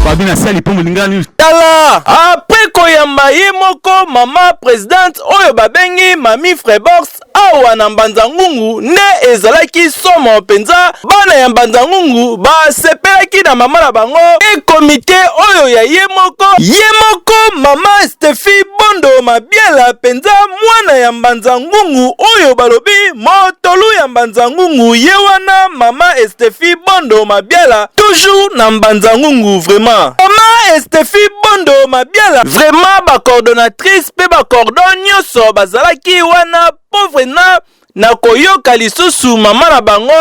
Babi na sali mpo molinga news. Tala après koyamba ye moko mama presidente oyo babengi Mami Frebox awa na Mbanza Ngungu nde ezalaki somo mpenza. Bana ya Mbanza Ngungu basepelaki na mama na bango e komite oyo ya ye moko ye moko mama Stephie Bondo Mabiala mpenza mwana ya Mbanza Ngungu oyo balobi motolu ya Mbanza Ngungu ye wana mama Estefi Bondo Mabiala toujours na Mbanza Ngungu vraiment mama Estefi Bondo Mabiala vraiment ba coordonnatrice pe ba cordon nyonso bazalaki wana pauvre na na koyoka lisusu mama na bango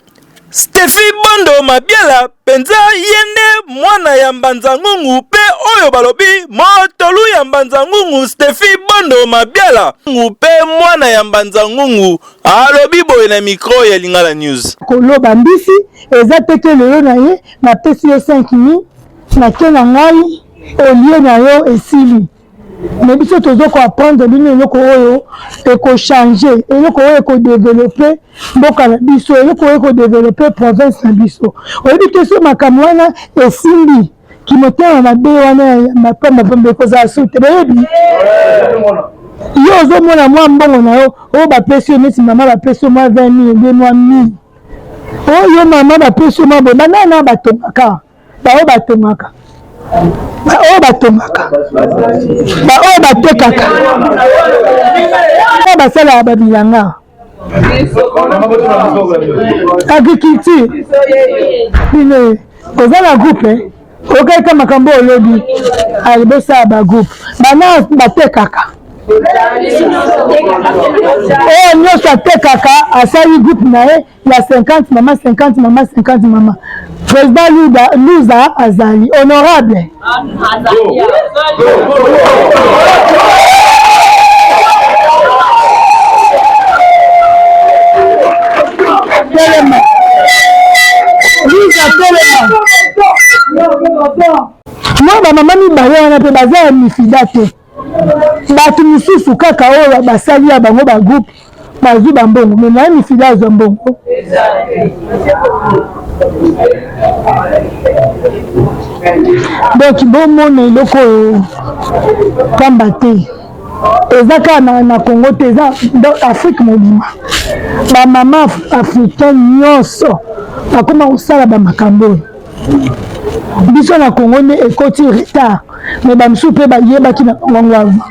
Stephie Bondo Mabiala mpenza ye nde mwana ya Mbanza Ngungu mpe oyo balobi motolu ya Mbanza Ngungu Stephie Bondo Mabiala mpe mwana ya Mbanza Ngungu alobi boye na micro ya Lingala News. Koloba mbisi eza te ke lelo na ye napesi yo 5000 nake na ngai olie na yo esili. Mais biso tozo ko apprendre bino eloko oyo eko changer, eloko oyo eko developper mboka na biso, eloko oyo eko developper province na biso. Oyebi te so makambo wana esimbi kimotema mabe wana ya mapamba pamba ekozala su te. Boyebi yo ozomona mwa mbongo na yo oyo bapesi yo neti mama bapesi yo mwa 20 mille nde mwa 1000 oyo mama bapesi yo mwa boye banana batongaka baoyo batongaka baoyo batongaka baoyo batekaka oyo basalaka babilanga agriculture bino oza na groupe okaka makambo olobi ali bosala bagroupe bana batekaka oyo nyonso atekaka asali groupe na ye ya 50 mama 50 mama 50 mama président luda luza azali honorable telema luza telema mwa bamama mibale wana mpe baza ya mifida te bato mosusu kaka oyo basali ya bango bagroupe bazwi bambongo me naye mifida azwa mbongo donc bomona eloko oyo pamba te eza kaka na, na congo te eza afrique mobimba bamama africaine nyonso bakoma kosala bamakambo oyo biso na congo nde ekoti retard me bamosusu mpe bayebaki na bango yango avant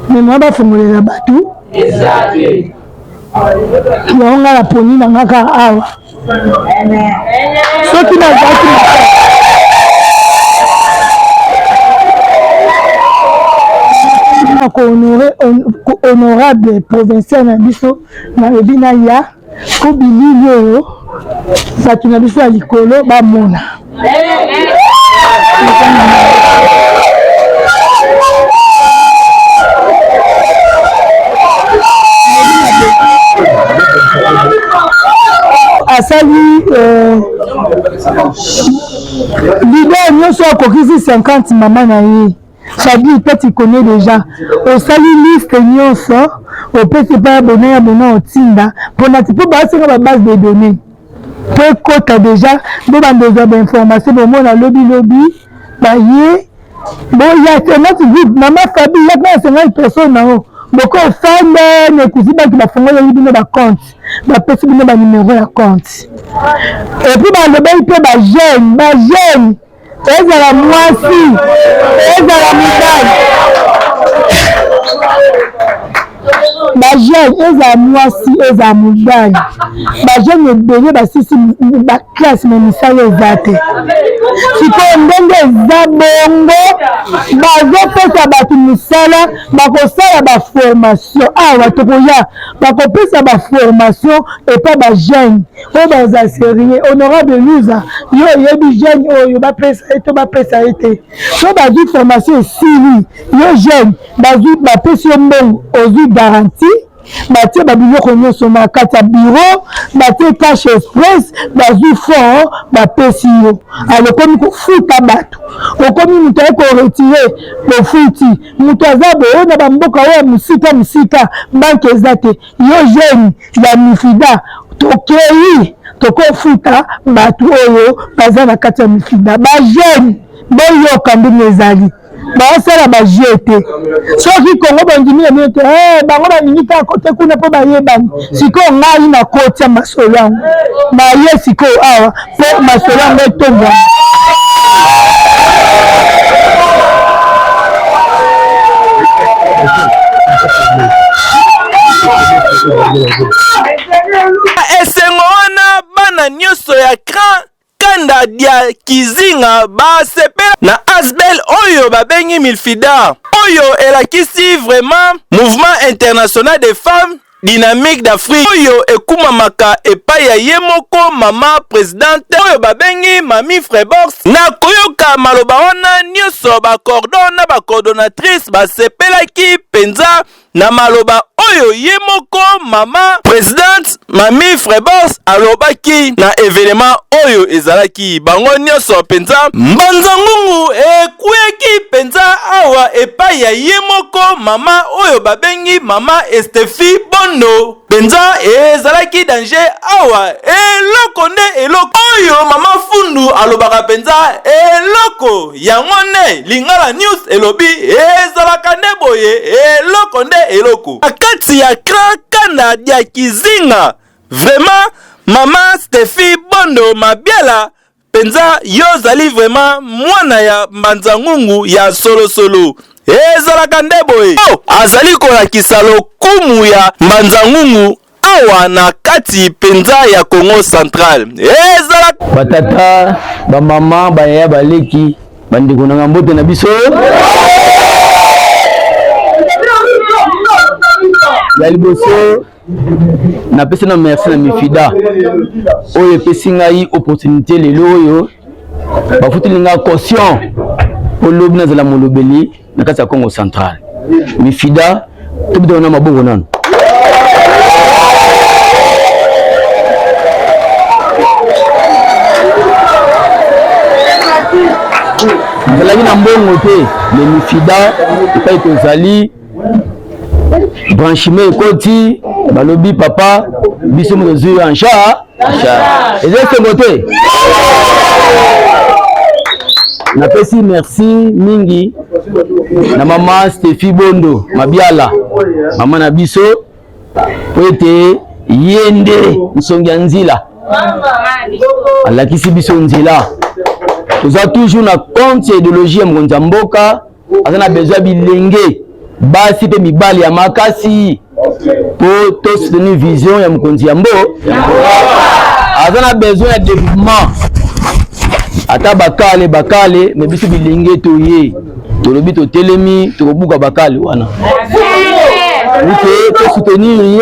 me mwa bafongolela bato yango ngai naponi na nga kaka awa soki nazalaki na kohonore honorable provincial na biso nalobi naya mpo bilili oyo bato na biso ya likolo bamona. Asali euh, leader nyonso akokisi 50 mama na ye. Fabi toi tu connais déjà osali liste nyonso opesi epai ya bona ya bona otinda mpona ti mpo basenga ba base de données mpo ekota déjà bobanda ozwa bainformation bomona lobi lobi baye boya 50 groupe mama Fabi yaka na 50 personnes na yo boko ofanda na ekuzi banki bafongoleli bino bacompte bapesi bino banimero ya compte epuis balobeli mpe bajeune bajeune ezala mwasi ezala mobali bajeune ezala mwasi ezala mobali bajeune ebele basisi baklasse me misala eza te sikoyo ndenge eza bongo bazopesa bato mosala bakosala baformation awa tokoya bakopesa baformation epa bajeune oyo baza serieux honorable luza yo oyebi jeune oyo bapesa ye to bapesa ye te so bazwi formation esili yo jeune bazwi bapesi yo mbongo ozwi garantie batie babiloko nyonso na kati ya bureau batie cash express bazwi fond bapesi yo alokomi kofuta bato okomi moto aye koretire bofuti moto aza boye na bamboka oyo ya mosika mosika banke eza te yo jeune ya mifida tokei tokofuta bato oyo baza na kati ya mifida bajeune. Boyoka ndenge ezali, baosala ba jeu te. Soki Kongo bondimi na bino te, eh, bango balingi kaka kote kuna mpo bayebani. Sikoyo ngai nakotia masolo yango, naye sikoyo awa mpo masolo yango etombwana. Esengo wana bana nyonso ya cran Kanda dia Kizinga basepela na asbel oyo babengi Milfida, oyo elakisi vraiment Mouvement International des Femmes Dynamique d'Afrique, oyo ekumamaka epai ya ye moko mama presidente oyo babengi Mami Frebox. Na koyoka maloba wana nyonso, ba cordon na ba coordonnatrice basepelaki mpenza na maloba oyo ye moko mama presidente Mami Frebors alobaki na evenema oyo ezalaki bango nyonso mpenza. Mbanza ngungu ekweyaki mpenza awa epai ya ye moko mama oyo babengi mama Estefi Bondo. Mpenza ezalaki danger awa, eloko nde eloko oyo mama Fundu alobaka mpenza eloko yango nde Lingala News elobi ezalaka nde boye, eloko nde eloko. Na kati ya cran Kanda dia Kizinga, vraiment mama Stephie Bondo Mabiala Penza yo ozali vraiment mwana ya mbanza ngungu ya solo solo. Ezalaka nde boye. Oh, azali kolakisa lokumu ya mbanza ngungu awa na kati penza ya Congo central. Ezalaka Batata, bamama, bayaya, baleki, bandeko na nga, mbote na biso ya liboso. Napesi na merci na Mifida oyo epesi ngai opportunité lelo oyo bafuteli ngai caution mpo lobi nazala molobeli na kati ya Congo central. Mifida, tobetaka na maboko nano. Nazalaki na mbongo te, mais Mifida epai tozali branchement ekoti, balobi papa biso moto ozwi yo en charge, eza esengo te. Napesi merci mingi na mama Stephie Bondo Mabiala, mama na biso, po ete ye nde nsongi ya nzila, alakisi biso nzela. Toza toujours na compte ya idéologie ya mokonzi ya mboka, aza na besoin ya bilenge basi mpe mibali ya makasi mpo to soutenir vision ya mokonzi ya mbo. Aza na besoin ya développement, ata bakale bakale, me biso bilenge toye tolobi totelemi tokobuka bakale wana pour to soutenir ye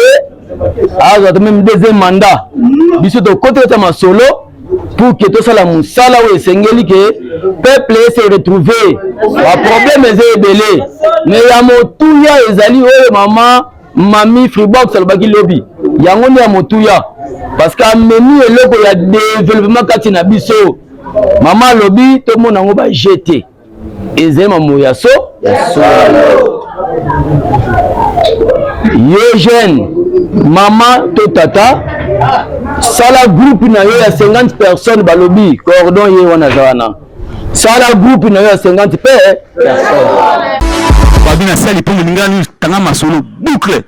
azwa ata meme deuxième mandat. Biso tokoti kati ya masolo pour que tosala mosala oyo esengeli ke peuple ese retrouver. Ba problème eza ebele, mais ya motuya ezali oyo mama Mami Freebox alobaki lobi, yango nde ya motuya parce que amemi eloko ya développement kati na biso. Mama alobi tomona yango ba jete ezali mamoyo ya so solo. Yo jeune mama to tata, sala groupe na yo ya 50 personnes, balobi cordon ye wana aza wana, sala groupe na yo ya 50 pe personnes. Babi na sali mpo moninga tanga masolo boucle.